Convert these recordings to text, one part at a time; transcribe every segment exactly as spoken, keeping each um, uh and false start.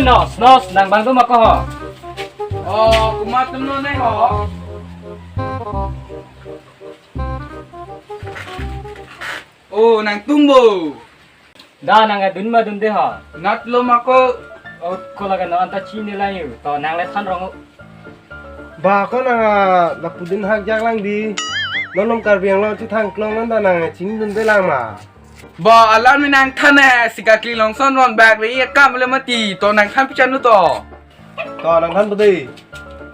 Snos, snos, nang bang do ma ko ho? Oh, komat atum lo ne ho? Oh, nangtum bo. Da nang adun ma dunde ho? Nat lo ma ko. Oh, ko laga non anta chinine lang yo. To nang le than rong. Ba ko nang, ah, lapu dunhak jak lang di. Non nom Karbi Anglong chethang klong non ta nang chinidunde lang ma. Ba alam ni nang than eh, si kakli long son ron bak le akam le mati, to nang than pi chanu to. To nang than pede.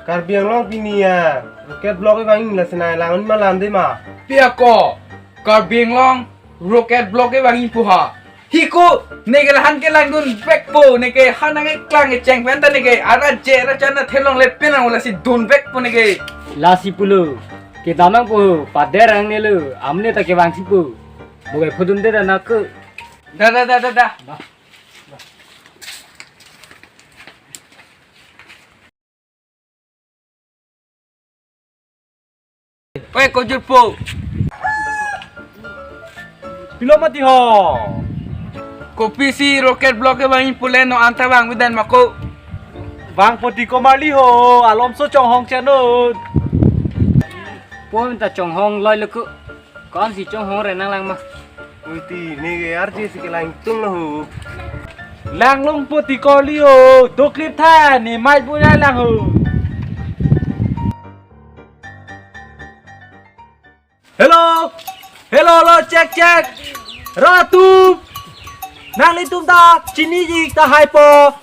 Karbi Anglong pini ya rocket block e bang la sinai lang ma lang de ma. Pi ako, Karbi Anglong rocket block e bang pu ha. Hiko, neke lahan ke langdun vekpo, neke hanang e klang e cheng pen ta neke ara je ara chana thelong le penang lasi dun vekpo neke. Lasi pulo, kedam nangpo, pader ang ne lo, amonit ta kevang si pu. Bogai phodunde ta nang ke. Da, da, da, da, da. Oi, kojurpo. Pilo mati ho. Kopisi rocket block e bang pule non anta bang bidan ma ko. Bang poti ko marli ho, alom so chonghong chenut. Pon ta chonghong loi lo ko. Kon si chonghong re nang lang ma. Oi ti, neke arje si kelang tung lo ho. Lang long poti koli ho, doklip tha, ne mai bu lang ho. Hello, hello, hello, check, check. Rat atum, nanglitum ta chiniji tahai po.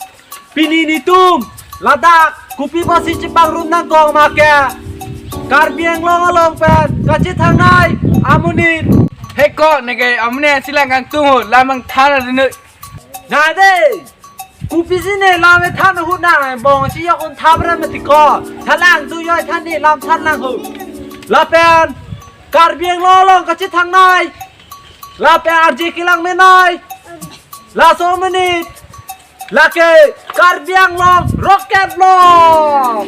Pini netum ladak kopi basi chepangrum nangkok ma ke? Karbi Anglong along pen kachethangnei amonit. Heko neke amonit si lang kangtung ho, lam nang than adu ne. Nai de. Kopisi ne lam e than ahut nang bong si yok un thabra mati ko. Thalang tu yoi than ne lam than lang ho. Lapen Karbi Anglong along kachethangnei. Lapen arje kelang menei. Laso amonit. Lake Karbi Anglong rocket block.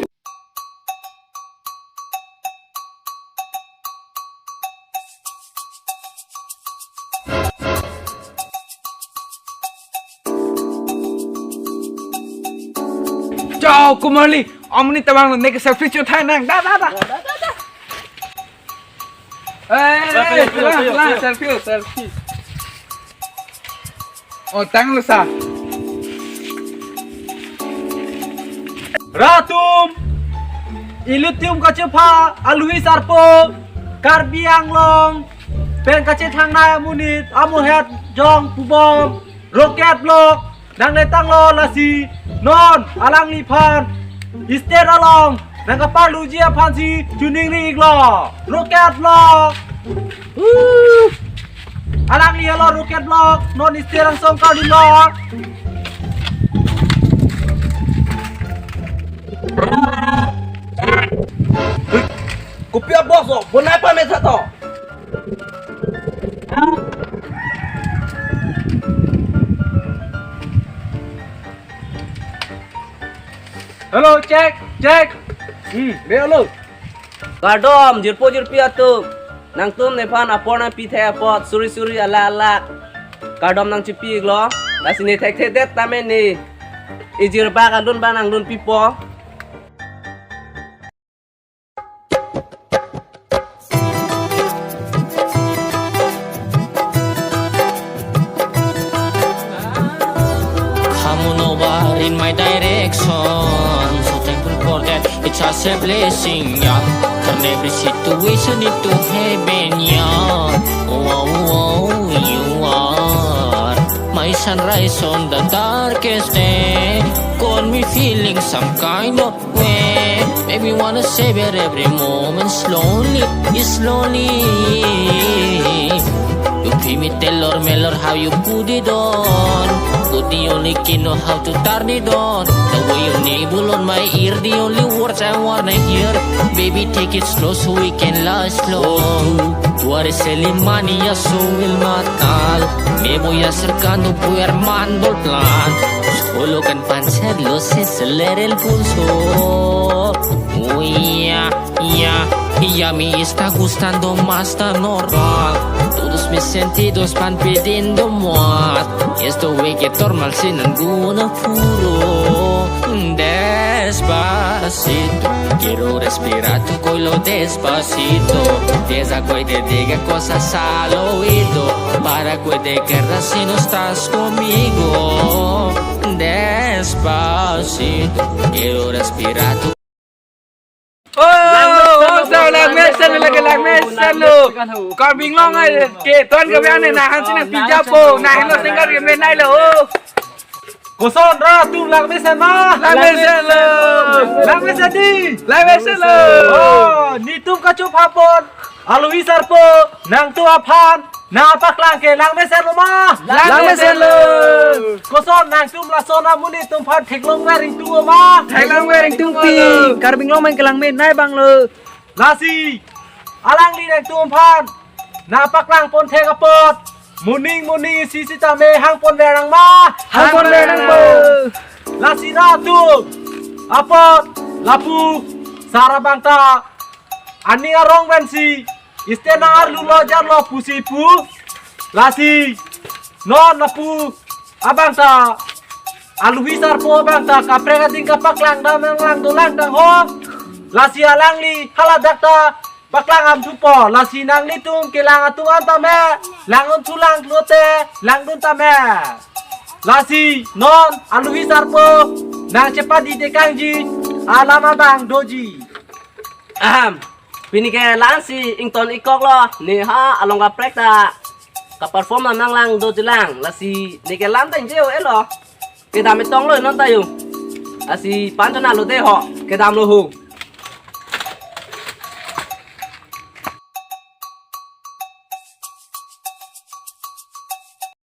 Chao, ko marli, amonit ta bang lo, neke selfie cho thai nang, da, da, da. Eh, eh, eh, selfie, selfie, selfie, selfie. Oh, tang lo sa. Rat atum, ilitum kachepha, alui sarpo, Karbi Anglong pen kachethangnei amonit, amohet jong pubom, rocket block, nang letang lo lasi, non, alangliphan, stage along, nang kaparluji aphan si, choningri iklo, rocket block. Uh. Alangli helo rocket block, non stage angsong kali lo. Kopi a-box o, bonai pa mesa to. Hello, check, check. Hmm, be hello. Kardom, jirpo jirpi atum. Nangtum nephan apor nangpi thai apot, suri suri alak alak. Kardom nangchipi iklo. Lasi ne thekthedet tame ne. Ijir bak adun ba nangdun pipo. Come on over in my direction. So thankful for that. It's such a blessing, yeah. Turn every situation into heaven, yeah. Oh, oh, oh, you are my sunrise on the darkest day. Got me feeling some kind of way. Make me wanna savor every moment slowly, slowly. You feel me, tailor, melor, how you put it on. But the only key know how to turn it on. The way you nibble on my ear, the only words I wanna hear. Baby, take it slow so we can last long. Tuare selimani ya suwil matal. Me voy acercando, puer mandol plan. Solo kan panser lo se seler el pulso. Uy, ya, ya, ya me está gustando más tan normal. Todos Mis sentidos pan pedindo muat. Esto weke tormal sinan guna puro. Despacito, quiero respirar tu cuello despacito. Deja que te diga cosas al oído, para que te querrás si no estás conmigo. Despacito, quiero respirar tu Oh, oh, sa langmesen lo, lake langmesen lo. Karbi Anglong ai ke ton ke biang ne na hansi na pija po, na heno singer ke menai lo. Koson ra atum langmesen ma? Langmesen lo. Langmesen di. Langmesen lo. Oh, netum kachupha pon alohi sarpo, nangtum aphan nangpaklang ke langmesen lo ma? Langmesen lo. Koson nangtum lason amonit atum aphan theklong wearing tu ma? Theklong wearing tu pi. Karbi Anglong meng kelang menai abang lo. Lasi alangli nangtum aphan nangpaklang pon thek apot, moning moning isi sitame hang pon ver nang ma? Hang pon ver nang po. Lasi ra atum apot lapu sar abang ta aning arong pensi iste nang arlu lo jar lo pusi pu. Lasi non lapu abang ta alohi sarpo abang ta kaprek ading kapaklang dam nang lang dolang dang ho. Lasi alangli haladak ta paklang am thupo. Lasi nanglitum kelang atum an tame lang un thulang lote langdun tame. Lasi non alohi sarpo nangchepadi tekangji alam abang doji. Aham. Pini ke la-ansi ington ikok lo. Ne ha along kaprek ta kaperform nang lang doji lang. Lasi ne ke lam ta ingjeo-e lo. Kedam etong lo non ta yo. Lasi pan chona lo de ho. Kedam lo ho.